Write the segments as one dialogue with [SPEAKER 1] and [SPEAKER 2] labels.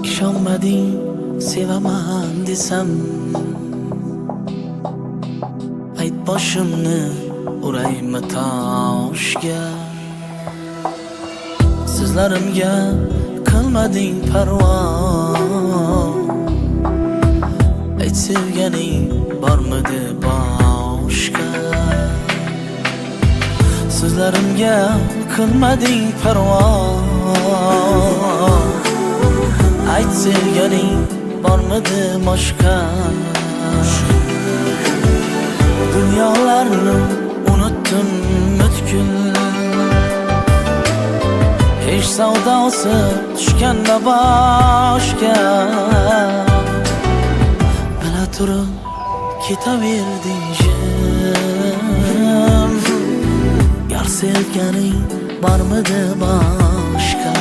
[SPEAKER 1] Ishonmading sevaman desam, ayt boshimni uraymi toshga. So'zlarimga qilmading parvo, ayt sevganing bormidi boshqa. So'zlarimga qilmading parvo, ayt sevganing bormidi boshqa. Dunyolarni unutdim butkul, hech savdosi tushganda boshga. Bila turib ketaverding jim, yor sevganing bormidi boshqa.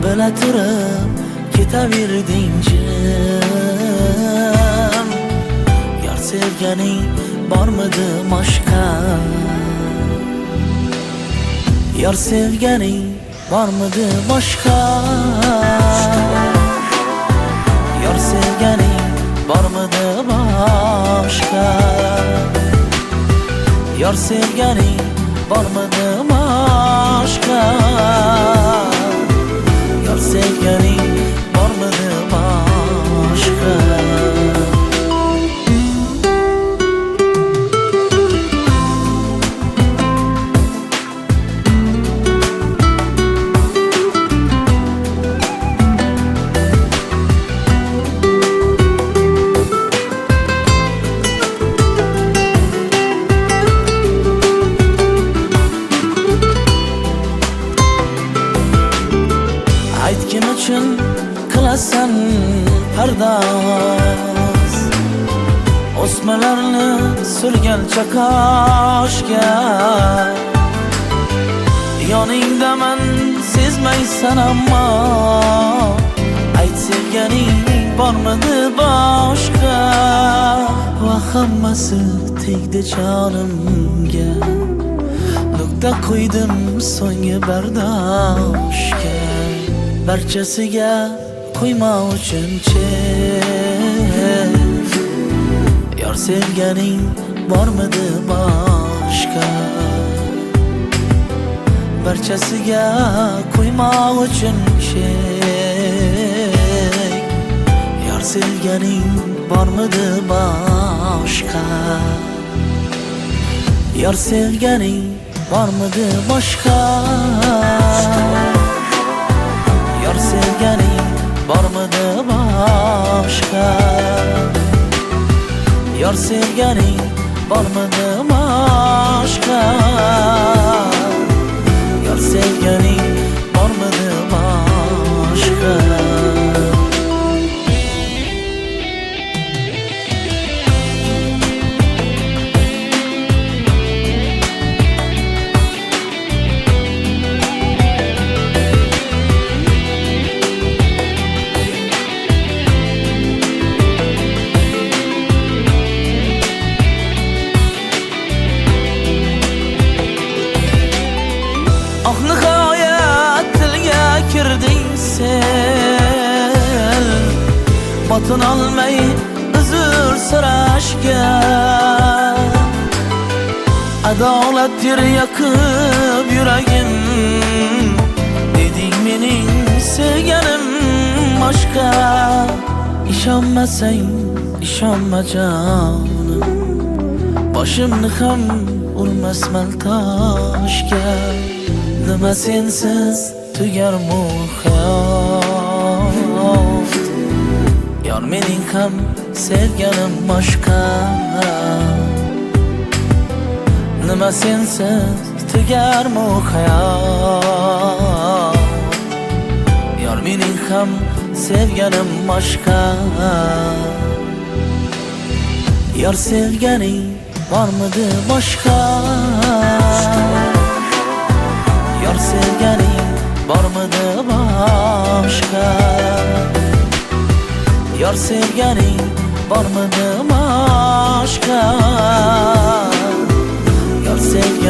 [SPEAKER 1] Bila turib ketaverding jim, yor sevganing bormidi boshqa. Yor sevganing bormidi boshqa. Yor sevganing bormidi boshqa. Yor sevganing bormidi boshqa. Yor sevganing bormidi boshqa. Ayt kim uchun qilasan pardoz, o'smalarni surgancha qoshga. Yoningdaman sezmaysan ammo, ayt sevganing bormidi boshqa. Va hammasi tegdi jonimga, nuqta qo'ydim so'nggi bardoshga. Barchasiga qo'yma uchun chek, yor sevganing bormidi boshqa. Barchasiga qo'yma uchun chek, yor sevganing bormidi boshqa. Yor sevganing bormidi boshqa. Yor sevganing bormidi boshqa. Yor sevganing bormidi boshqa. Yor sevganing bormidi boshqa. Oh nihoyat tilga kirding sen, botin olmay uzr so'rashga. Adolat yoqib yuragim, deding mening sevganim boshqa. Ishonmasang ishonma jonim, boshimni ham urmasman toshga. Nima sensiz tugar hayot, yor mening ham sevganim boshqa. Nima sensiz tugar hayot, yor mening ham sevganim boshqa. Yor sevganing bormidi boshqa. Yor sevganing bormidi boshqa. Yor sevganing bormidi boshqa. Yor sevganing